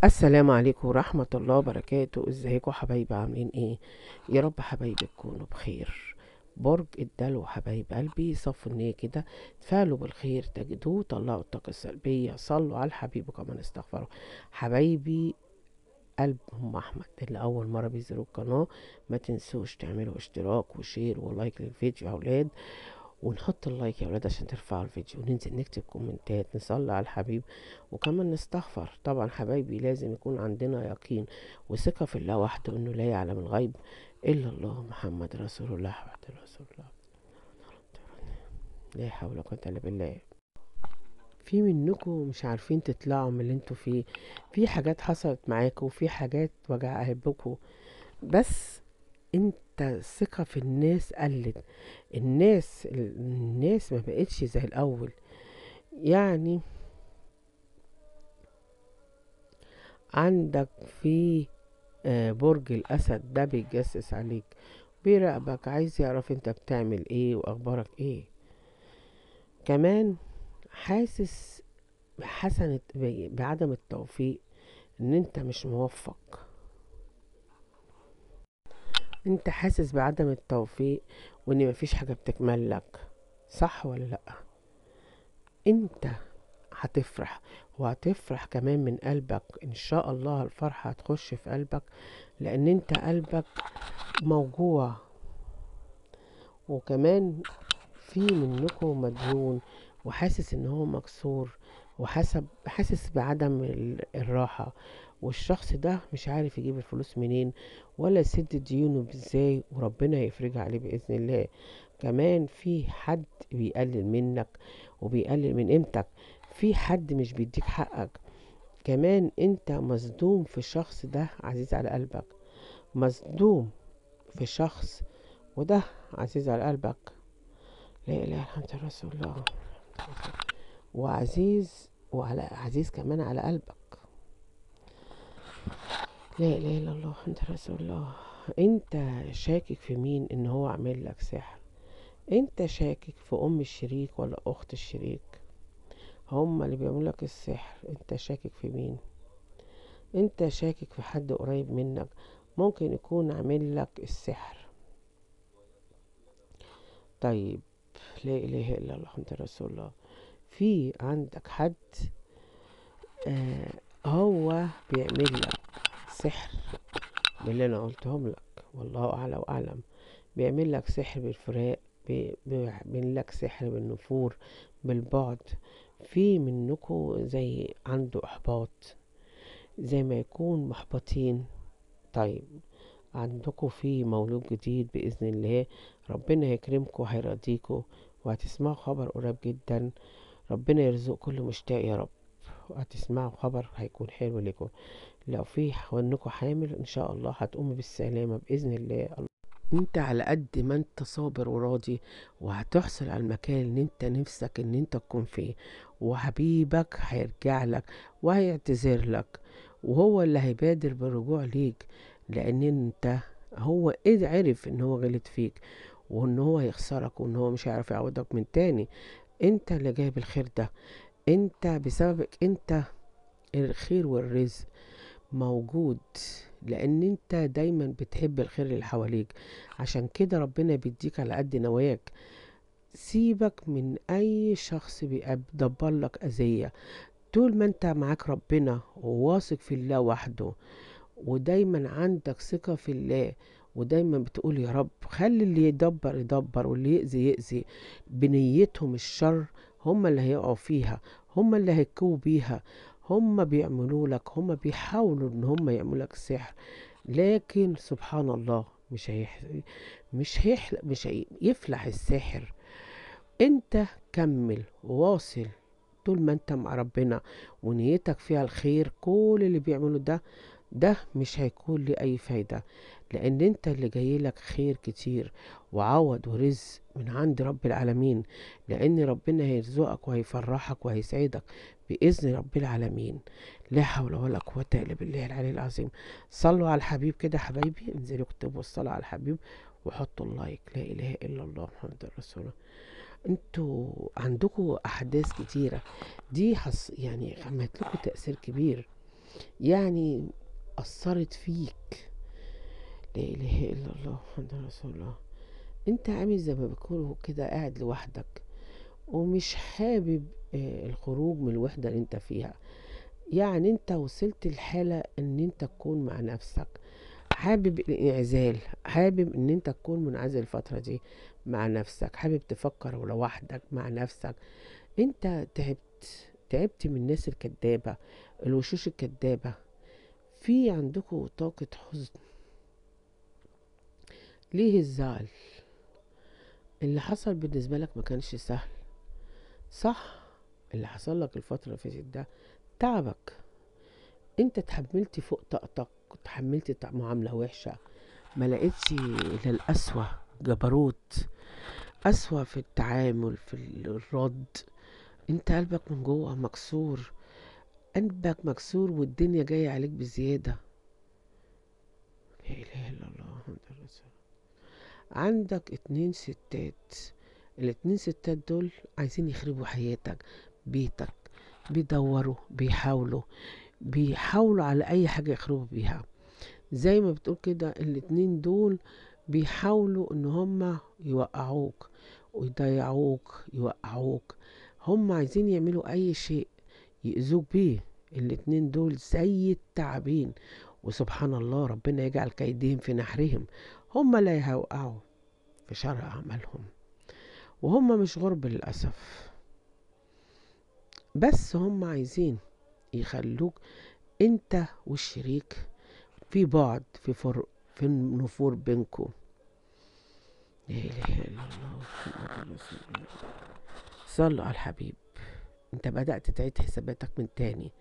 السلام عليكم ورحمة الله وبركاته. ازيكم حبايبي؟ عاملين ايه؟ يا رب حبايبي تكونوا بخير. برج الدلو حبايب قلبي، صفوا النية كده، تفعلوا بالخير تجدوه، طلعوا الطاقة السلبية، صلوا على الحبيب وكمان استغفروا. حبايبي قلب ام احمد اللي اول مرة بيزوروا القناة، ما تنسوش تعملوا اشتراك و share و like للفيديو يا اولاد، ونحط ال like يا اولاد عشان ترفعوا الفيديو، وننزل نكتب كومنتات، نصلي على الحبيب وكمان نستغفر. طبعا حبايبي لازم يكون عندنا يقين وثقة في الله وحده، انه لا يعلم الغيب الا الله، محمد رسول الله، وحده رسول الله، لا حول ولا قوة الا بالله. في منكم مش عارفين تطلعوا من اللي انتوا فيه، في حاجات حصلت معاكم وفي حاجات وجع قلبكم، بس انت الثقة في الناس قلت، الناس ما بقتش زي الاول. يعني عندك في برج الاسد ده بيتجسس عليك، بيراقبك، عايز يعرف انت بتعمل ايه واخبارك ايه. كمان حاسس بحسنة بعدم التوفيق، ان انت مش موفق، انت حاسس بعدم التوفيق وان مفيش حاجة بتكمل لك، صح ولا لا؟ انت هتفرح، وهتفرح كمان من قلبك ان شاء الله. الفرحة هتخش في قلبك لان انت قلبك موجوع. وكمان في منكم مديون وحاسس ان هو مكسور، وحاسس بعدم الراحة، والشخص ده مش عارف يجيب الفلوس منين ولا يسد ديونه ازاي، وربنا يفرجها عليه بإذن الله. كمان في حد بيقلل منك وبيقلل من قيمتك، في حد مش بيديك حقك. كمان انت مصدوم في الشخص ده عزيز على قلبك، مصدوم في شخص وده عزيز على قلبك، لا اله الا انت رسول الله، وعزيز وعلى عزيز كمان على قلبك، لا اله الا الله انت رسول الله. انت شاكك في مين ان هو عامل لك سحر؟ انت شاكك في ام الشريك ولا اخت الشريك؟ هم اللي بيعملوا لك السحر. انت شاكك في مين؟ انت شاكك في حد قريب منك ممكن يكون عامل لك السحر. طيب لا اله الا الله انت رسول الله. في عندك حد هو بيعمل لك سحر باللي انا قلتهم لك، والله اعلى واعلم. بيعمل لك سحر بالفراق، بيعمل لك سحر بالنفور، بالبعد. في منكم زي عنده احباط، زي ما يكون محبطين. طيب عندكم في مولود جديد باذن الله، ربنا يكرمكم وهيرضيكم، وهتسمعوا خبر قريب جدا. ربنا يرزق كل مشتاق يا رب، وهتسمعوا خبر هيكون حلو لكم. لو في انكم حامل ان شاء الله هتقومي بالسلامة باذن الله. انت على قد ما انت صابر وراضي، وهتحصل على المكان اللي انت نفسك ان انت تكون فيه، وحبيبك هيرجع لك وهيعتذر لك، وهو اللي هيبادر بالرجوع ليك، لان انت هو ايه عرف ان هو غلط فيك، وان هو هيخسرك، وان هو مش هيعرف يعوضك من تاني. انت اللي جايب الخير ده، انت بسببك انت الخير والرزق موجود، لان انت دايما بتحب الخير اللي حواليك، عشان كده ربنا بيديك على قد نواياك. سيبك من اي شخص بيدبر لك اذية، طول ما انت معاك ربنا وواثق في الله وحده، ودايما عندك ثقة في الله، ودايما بتقول يا رب خلي اللي يدبر يدبر واللي يأذي يأذي، بنيتهم الشر هم اللي هيقعوا فيها، هم اللي هيكوا بيها، هم بيعملوا لك، هم بيحاولوا ان هم يعملوا لك سحر، لكن سبحان الله مش هيفلح الساحر. انت كمل وواصل طول ما انت مع ربنا ونيتك فيها الخير، كل اللي بيعمله ده مش هيكون ليه اي فايدة، لان انت اللي جايلك خير كتير وعوض ورزق من عند رب العالمين، لان ربنا هيرزقك وهيفرحك وهيسعدك باذن رب العالمين. لا حول ولا قوة الا بالله العلي العظيم. صلوا على الحبيب كده حبايبي، انزلوا اكتبوا الصلاة على الحبيب وحطوا اللايك. لا اله الا الله محمد رسول الله. انتوا عندكم احداث كتيرة دي يعني عملت لكم تأثير كبير. يعني أثرت فيك. لا إله إلا الله محمد رسول الله. انت عامل زي ما بيقولوا كده قاعد لوحدك ومش حابب الخروج من الوحدة اللي انت فيها. يعني انت وصلت لحالة ان انت تكون مع نفسك، حابب الانعزال، حابب ان انت تكون منعزل الفترة دي مع نفسك، حابب تفكر لوحدك مع نفسك. انت تعبت من الناس الكدابة، الوشوش الكدابة. في عندكم طاقة حزن. ليه الزعل؟ اللي حصل بالنسبة لك ما كانش سهل، صح؟ اللي حصل لك الفترة اللي فاتت ده تعبك، انت تحملت فوق طاقتك، تحملت معاملة وحشة، ما لقيتش الا الأسوأ، جبروت، أسوأ في التعامل، في الرد. انت قلبك من جوه مكسور، قلبك مكسور والدنيا جاية عليك بزيادة. لا إله إلا الله محمد رسول الله. عندك 2 ستات، الاتنين ستات دول عايزين يخربوا حياتك، بيتك، بيدوروا، بيحاولوا على اي حاجة يخربوا بيها. زي ما بتقول كده الاتنين دول بيحاولوا ان هما يوقعوك ويضيعوك، يوقعوك. هم عايزين يعملوا اي شيء يأذوك بيه. الاتنين دول زي التعابين، وسبحان الله ربنا يجعل كيدهم في نحرهم. هم لا يوقعوا في شر اعمالهم، وهم مش غرب للأسف، بس هم عايزين يخلوك انت والشريك في بعد، في فرق، في نفور بينكم. لا إله إلا الله محمد رسول الله. صلوا على الحبيب. انت بدأت تعيد حساباتك من تاني.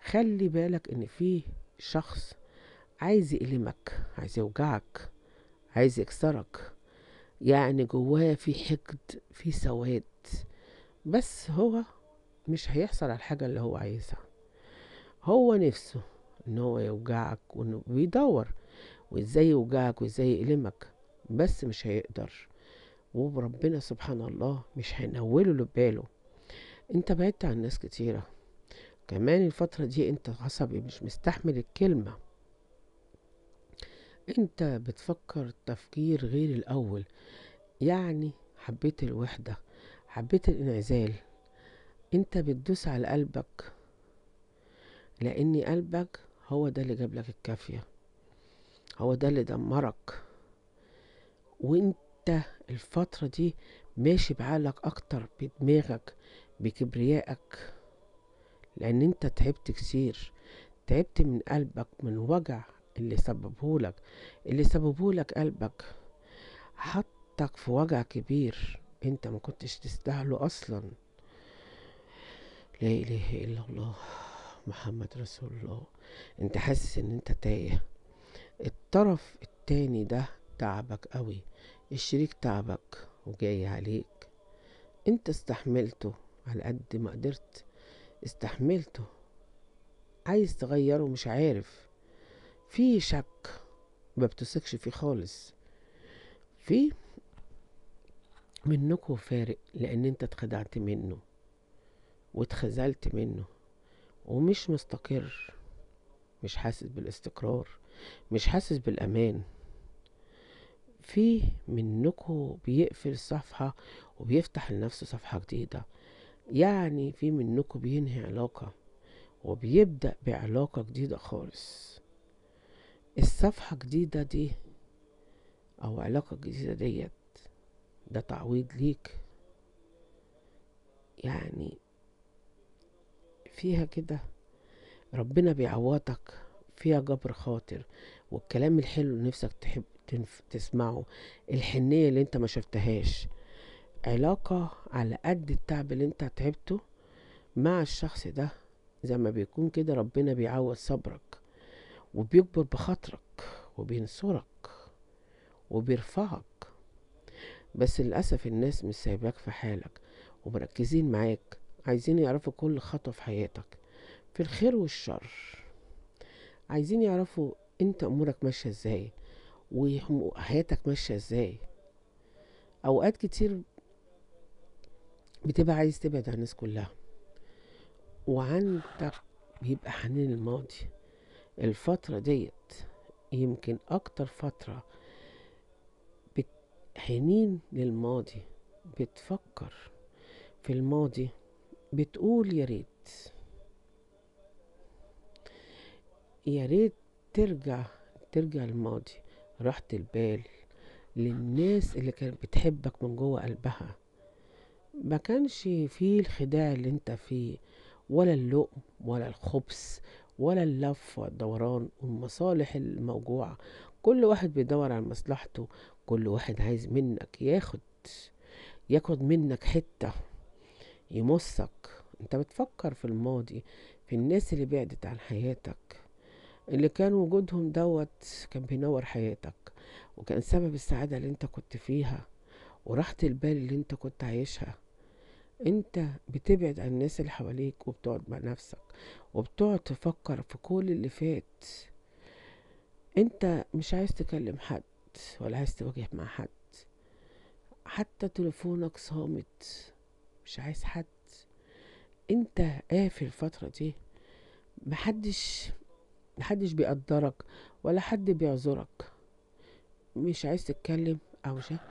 خلي بالك ان في شخص عايز يألمك، عايز يوجعك، عايز يكسرك، يعني جواه في حقد، في سواد، بس هو مش هيحصل على الحاجة اللي هو عايزها. هو نفسه ان هو يوجعك، وانه بيدور وازاي يوجعك وازاي يألمك، بس مش هيقدر، وربنا سبحان الله مش هينوله لباله. انت بعدت عن ناس كتيرة كمان الفترة دي، انت عصبي، مش مستحمل الكلمة، انت بتفكر تفكير غير الاول. يعني حبيت الوحدة، حبيت الانعزال، انت بتدوس على قلبك، لان قلبك هو ده اللي جاب لك الكافية، هو ده اللي دمرك. وانت الفترة دي ماشي بعقلك اكتر، بدماغك، بكبريائك، لان انت تعبت كتير، تعبت من قلبك، من وجع اللي سببهولك، اللي سببهولك قلبك، حطك في وجع كبير انت ما كنتش تستاهله اصلا. لا اله الا الله محمد رسول الله. انت حاسس ان انت تايه. الطرف التاني ده تعبك قوي، الشريك تعبك وجاي عليك، انت استحملته على قد ما قدرت، استحملته، عايز تغيره مش عارف، في شك ما بتثقش فيه خالص، في منكم فارق، لان انت اتخدعت منه واتخذلت منه، ومش مستقر، مش حاسس بالاستقرار، مش حاسس بالامان. في منكم بيقفل صفحة وبيفتح لنفسه صفحة جديدة، يعني في منكم بينهي علاقة وبيبدأ بعلاقة جديدة خالص. الصفحة الجديدة دي أو علاقة جديدة ديت ده تعويض ليك، يعني فيها كده ربنا بيعوضك، فيها جبر خاطر، والكلام الحلو اللي نفسك تحب تسمعه، الحنية اللي انت ما شفتهاش، علاقة على قد التعب اللي انت تعبته مع الشخص ده، زي ما بيكون كده ربنا بيعوض صبرك وبيكبر بخاطرك وبينصرك وبيرفعك. بس للأسف الناس مش سايباك في حالك ومركزين معاك، عايزين يعرفوا كل خطوة في حياتك في الخير والشر، عايزين يعرفوا انت امورك ماشية ازاي وحياتك ماشية ازاي. اوقات كتير بتبقى عايز تبعد عن الناس كلها، وعندك بيبقى حنين الماضي. الفترة ديت يمكن اكتر فترة حنين للماضي، بتفكر في الماضي، بتقول يا ريت، يا ريت ترجع الماضي، راحة البال للناس اللي كانت بتحبك من جوه قلبها. ما كانش فيه الخداع اللي انت فيه، ولا اللؤم ولا الخبث ولا اللف والدوران والمصالح الموجوعة. كل واحد بيدور على مصلحته، كل واحد عايز منك ياخد منك حتة، يمصك. انت بتفكر في الماضي، في الناس اللي بعدت عن حياتك، اللي كان وجودهم دوت كان بينور حياتك، وكان سبب السعادة اللي انت كنت فيها وراحة البال اللي انت كنت عايشها. انت بتبعد عن الناس اللي حواليك وبتقعد مع نفسك وبتقعد تفكر في كل اللي فات. انت مش عايز تكلم حد ولا عايز تواجه مع حد، حتى تليفونك صامت، مش عايز حد. انت قافل الفترة دي، محدش بيقدرك ولا حد بيعذرك، مش عايز تتكلم او مش عايز،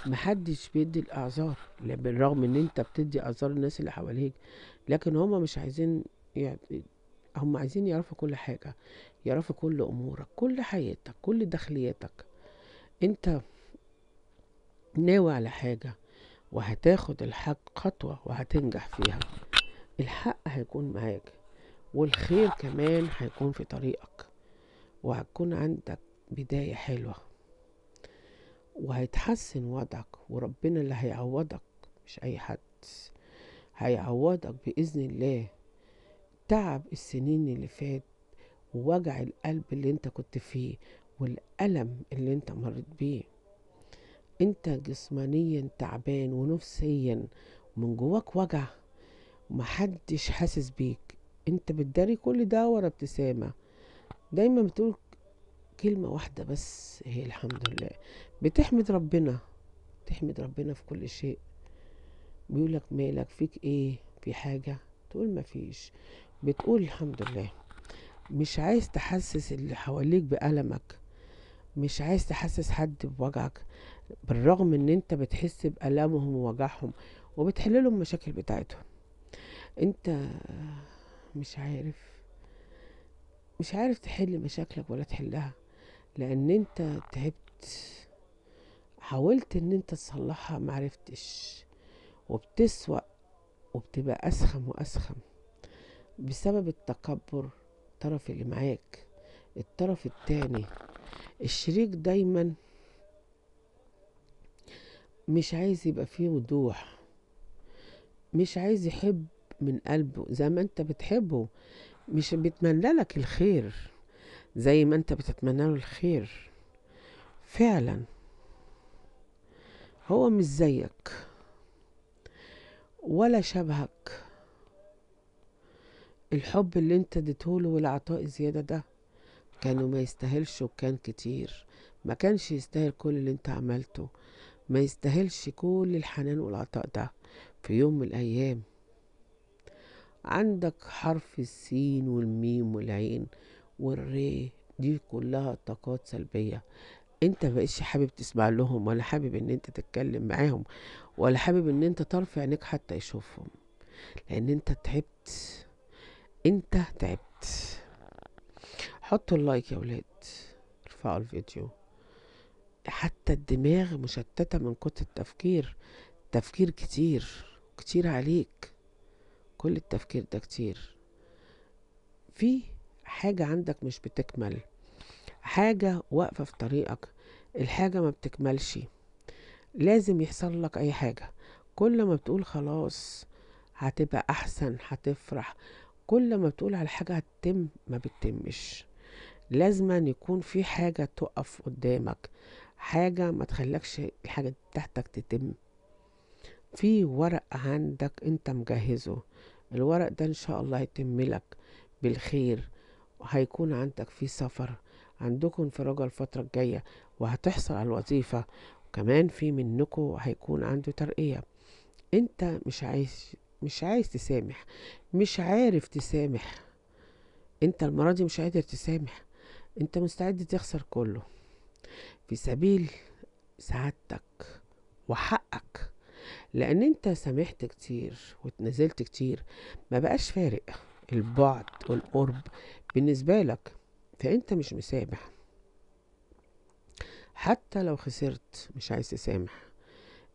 محدش بيدي الاعذار، بالرغم ان انت بتدي اعذار الناس اللي حواليك، لكن هما مش عايزين هما عايزين يعرفوا كل حاجة، يعرفوا كل امورك، كل حياتك، كل داخلياتك. انت ناوي على حاجة وهتاخد الحق خطوة وهتنجح فيها، الحق هيكون معاك والخير كمان هيكون في طريقك، وهتكون عندك بداية حلوة وهيتحسن وضعك، وربنا اللي هيعوضك مش أي حد، هيعوضك بإذن الله. تعب السنين اللي فات ووجع القلب اللي انت كنت فيه والألم اللي انت مريت بيه، انت جسمانيا تعبان ونفسيا ومن جواك وجع ومحدش حاسس بيك. انت بتداري كل ده ورا ابتسامة، دايما بتقول كلمة واحدة بس هي الحمد لله، بتحمد ربنا، تحمد ربنا في كل شيء. بيقولك مالك، فيك ايه، في حاجة؟ تقول مفيش، بتقول الحمد لله. مش عايز تحسس اللي حواليك بألمك، مش عايز تحسس حد بوجعك، بالرغم ان انت بتحس بألمهم ووجعهم وبتحل لهم المشاكل بتاعتهم. انت مش عارف تحل مشاكلك ولا تحلها، لان انت تعبت، حاولت ان انت تصلحها معرفتش، وبتسوأ وبتبقى اسخم واسخم بسبب التكبر. الطرف اللي معاك، الطرف التاني، الشريك دايما مش عايز يبقى فيه وضوح، مش عايز يحب من قلبه زي ما انت بتحبه، مش بيتمنى لك الخير زي ما انت بتتمنى له الخير. فعلا هو مش زيك ولا شبهك. الحب اللي انت اديتهوله والعطاء الزيادة ده كانوا ما يستاهلش، وكان كتير، ما كانش يستاهل كل اللي انت عملته، ما يستاهلش كل الحنان والعطاء ده. في يوم من الايام عندك حرف السين والميم والعين والري، دي كلها طاقات سلبية، انت ما بقتش حابب تسمع لهم، ولا حابب ان انت تتكلم معاهم، ولا حابب ان انت طرف عينيك حتى يشوفهم، لان انت تعبت، انت تعبت. حطوا اللايك يا ولاد، ارفعوا الفيديو. حتى الدماغ مشتتة من كتر التفكير، تفكير كتير كتير عليك، كل التفكير ده كتير. في حاجة عندك مش بتكمل، حاجة واقفة في طريقك، الحاجة ما بتكملش، لازم يحصل لك أي حاجة. كل ما بتقول خلاص هتبقى أحسن، هتفرح، كل ما بتقول على حاجة هتتم ما بتتمش. لازم يكون في حاجة تقف قدامك، حاجة ما تخلكش الحاجة بتاعتك تتم. في ورق عندك انت مجهزه، الورق ده ان شاء الله هيتم لك بالخير، وهيكون عندك في سفر، عندكم انفراجة الفترة الجاية، وهتحصل على الوظيفة، وكمان في منكم هيكون عنده ترقية. انت مش عايز تسامح، مش عارف تسامح، انت المرة دي مش قادر تسامح، انت مستعد تخسر كله في سبيل سعادتك وحقك، لان انت سامحت كتير واتنازلت كتير، ما بقاش فارق البعد والقرب بالنسبة لك، فانت مش مسامح. حتى لو خسرت مش عايز تسامح.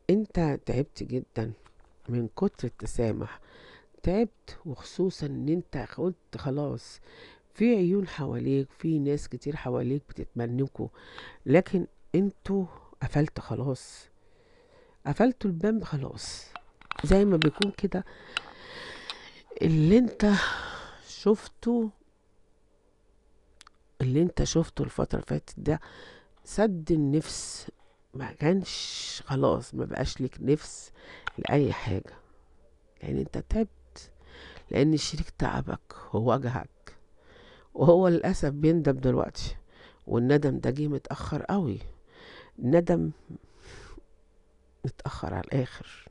انت تعبت جدا من كتر التسامح، تعبت، وخصوصا ان انت قلت خلاص في عيون حواليك، في ناس كتير حواليك بتتمنكوا، لكن انتوا قفلت خلاص، قفلتوا الباب خلاص. زي ما بيكون كده اللي انت شفته، اللي انت شفته الفترة اللي فاتت ده سد النفس، ما كانش خلاص، ما بقاش لك نفس لأي حاجة، لأن انت تعبت، لأن الشريك تعبك ووجعك، وهو للأسف بيندم دلوقتي، والندم ده جه متأخر قوي، ندم متأخر على الآخر.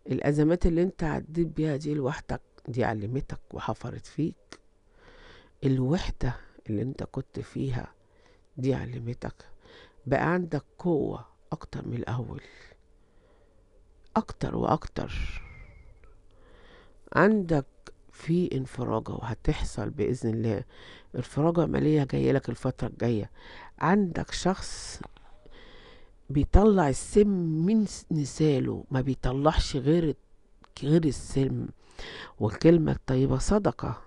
الأزمات اللي انت عديت بيها دي لوحدك دي علمتك وحفرت فيك، الوحدة اللي انت كنت فيها دي علمتك، بقى عندك قوة أكتر من الأول، أكتر وأكتر. عندك في انفراجة، وهتحصل بإذن الله انفراجة مالية جاية لك الفترة الجاية. عندك شخص بيطلع السم من نساله، ما بيطلعش غير السم، والكلمة الطيبة صدقة.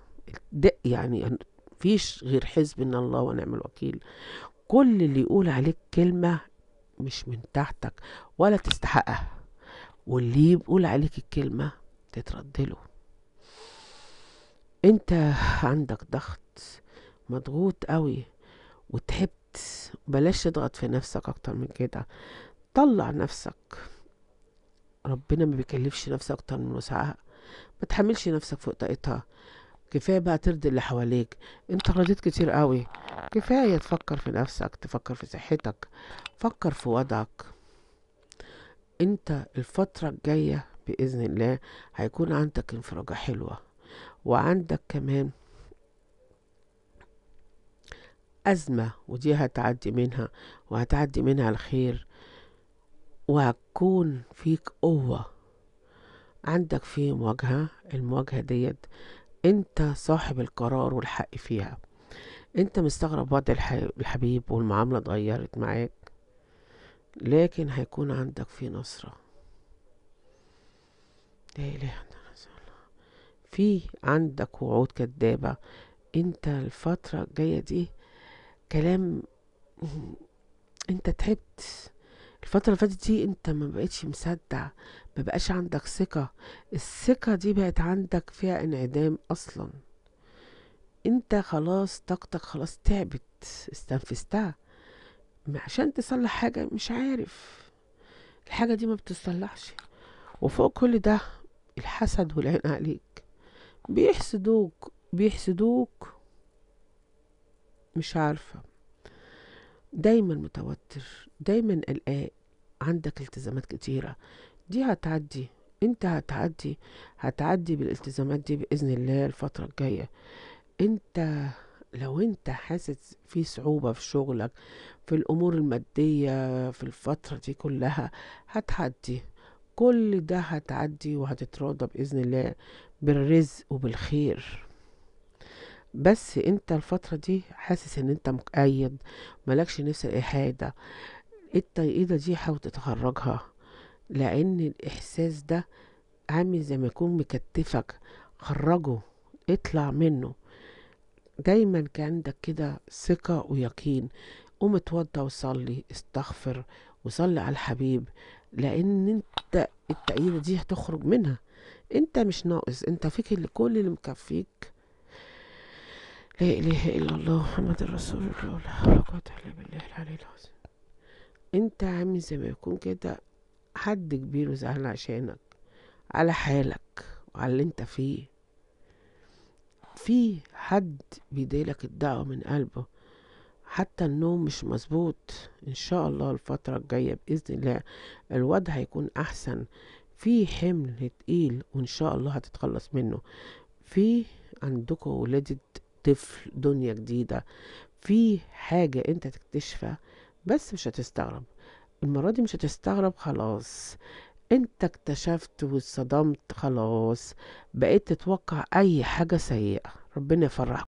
ده يعني فيش غير حسبنا الله ونعم الوكيل. كل اللي يقول عليك كلمة مش من تحتك ولا تستحقها، واللي يقول عليك الكلمة تتردله. انت عندك ضغط، مضغوط قوي وتعبت، بلاش تضغط في نفسك اكتر من كده، طلع نفسك. ربنا ما بيكلفش نفسك اكتر من وسعها، ما تحملش نفسك فوق طاقتها. كفاية بقى ترضي اللي حواليك، انت رضيت كتير قوي، كفاية تفكر في نفسك، تفكر في صحتك، فكر في وضعك. انت الفترة الجاية بإذن الله هيكون عندك انفراجة حلوة، وعندك كمان أزمة، ودي هتعدي منها، وهتعدي منها الخير، وهتكون فيك قوة. عندك في مواجهة، المواجهة ديت انت صاحب القرار والحق فيها. انت مستغرب وضع الحبيب والمعاملة اتغيرت معاك، لكن هيكون عندك في نصرة. لا اله الا الله. في عندك وعود كدابة. انت الفترة الجاية دي كلام، انت تعبت الفترة اللي فاتت دي، انت ما بقتش مصدق، ما بقاش عندك ثقة، الثقة دي بقت عندك فيها انعدام اصلا. انت خلاص طاقتك خلاص تعبت، استنفذتها عشان تصلح حاجة، مش عارف الحاجة دي ما بتصلحش. وفوق كل ده الحسد والعين عليك، بيحسدوك بيحسدوك، مش عارفة، دايما متوتر، دايما قلقان، عندك التزامات كتيرة، دي هتعدي، انت هتعدي، هتعدي بالالتزامات دي بإذن الله الفترة الجاية. انت لو انت حاسس في صعوبة في شغلك، في الأمور المادية في الفترة دي كلها، هتعدي كل ده، هتعدي وهتتراضى بإذن الله بالرزق وبالخير. بس انت الفترة دي حاسس ان انت مقيد، مالكش نفس الإحادة، التقييدة دي حاول تتخرجها، لان الاحساس ده عامل زي ما يكون مكتفك، خرجه، اطلع منه. دايما كان عندك كده ثقة ويقين، قوم اتوضى وصلي، استغفر وصلي على الحبيب، لان انت التقييدة دي هتخرج منها. انت مش ناقص، انت فيك اللي كل اللي مكفيك. لا اله الا الله محمد رسول الله، لا حول ولا قوة الا بالله العلي العظيم. انت عامل زي ما يكون كده حد كبير وزعلان عشانك، على حالك وعلى اللي انت فيه. في حد بيديلك الدعوة من قلبه، حتى النوم مش مظبوط. ان شاء الله الفترة الجاية بإذن الله الوضع هيكون احسن، في حمل تقيل وان شاء الله هتتخلص منه. في عندكم ولادة طفل، دنيا جديدة. في حاجة انت تكتشفها بس مش هتستغرب المرة دي، مش هتستغرب خلاص، انت اكتشفت واتصدمت خلاص، بقيت تتوقع اي حاجة سيئة. ربنا يفرحك.